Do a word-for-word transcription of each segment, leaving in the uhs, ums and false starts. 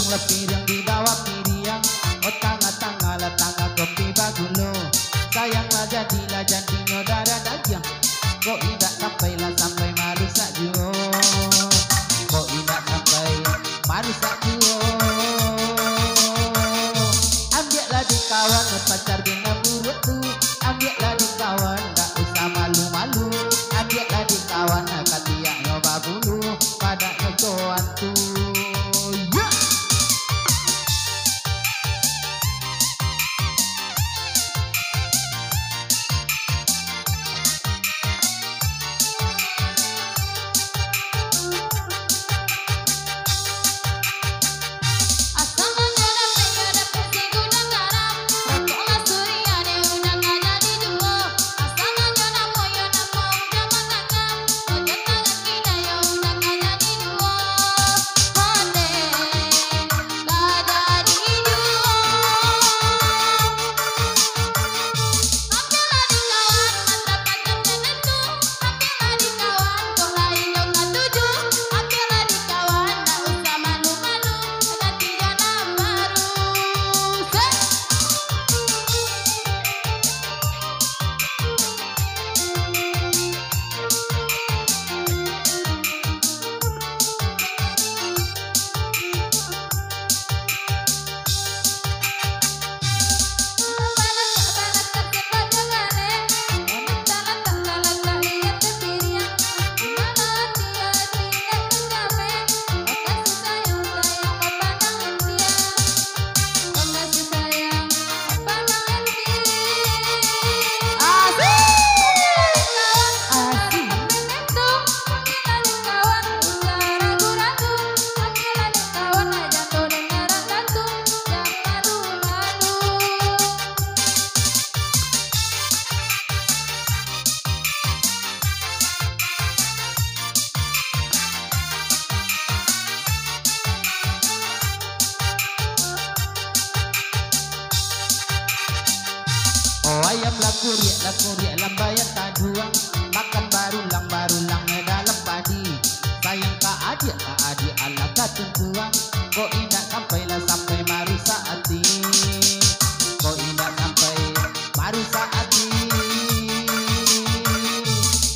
Piriang di bawah piriang, oh tangah-tangah lah tangah kopi bagulo. Sayanglah jadilah jadinyo darah dagiang, kok indak sampailah sampai marusak juo. Kok indak sampai marusak juo. Ambiaklah di kawan pacar bina buruak tu. Ambiaklah di kawan, dak usah malu-malu. Ambiaklah di kawan, katiaknyo babulu, padanyo coan tu. Ya! Oh ayam lakuriak, lakuriak lambaian taduang, makan barulang-barulang dalam padi. Sayang ka adiak, ka adiak alah tatuntuang, kok indak sampailah sampai marusak ati. Kok indak sampai marusak ati.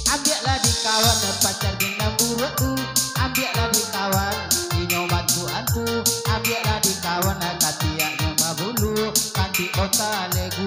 Ambiaklah di kawan pacar bina buruak tu. Ambiaklah di kawan inyo bantuak antu. Ambiaklah di kawan katiaknyo babulu, kanti otak legu.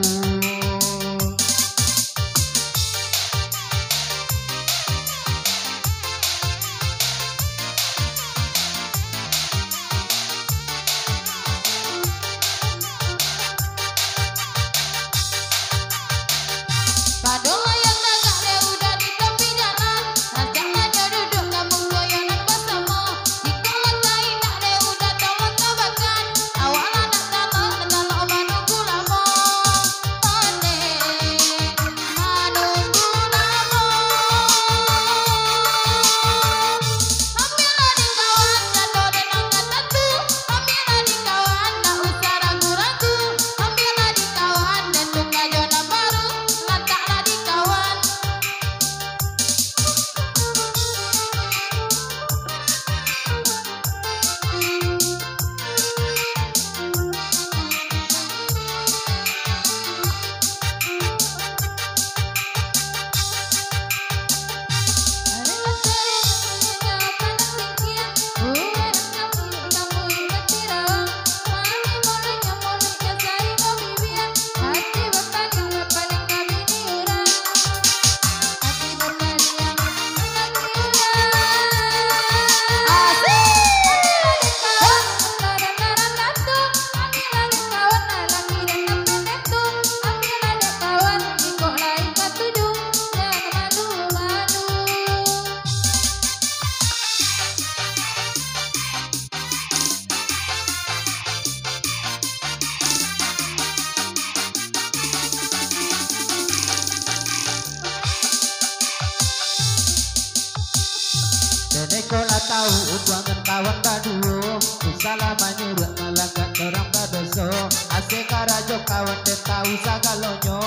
Dek ko lah tahu hubungan kawan baduo, usahlah manyuruak malangkah orang badoso. Ase karajo kawan den tahu sagalonyo.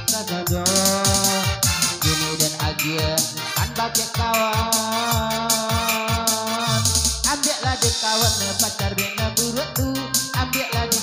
Sagalonyo. Kini den agiah an bakeh kawan. Ambiaklah Kawan pacar dengan buruk tu, ambil lagi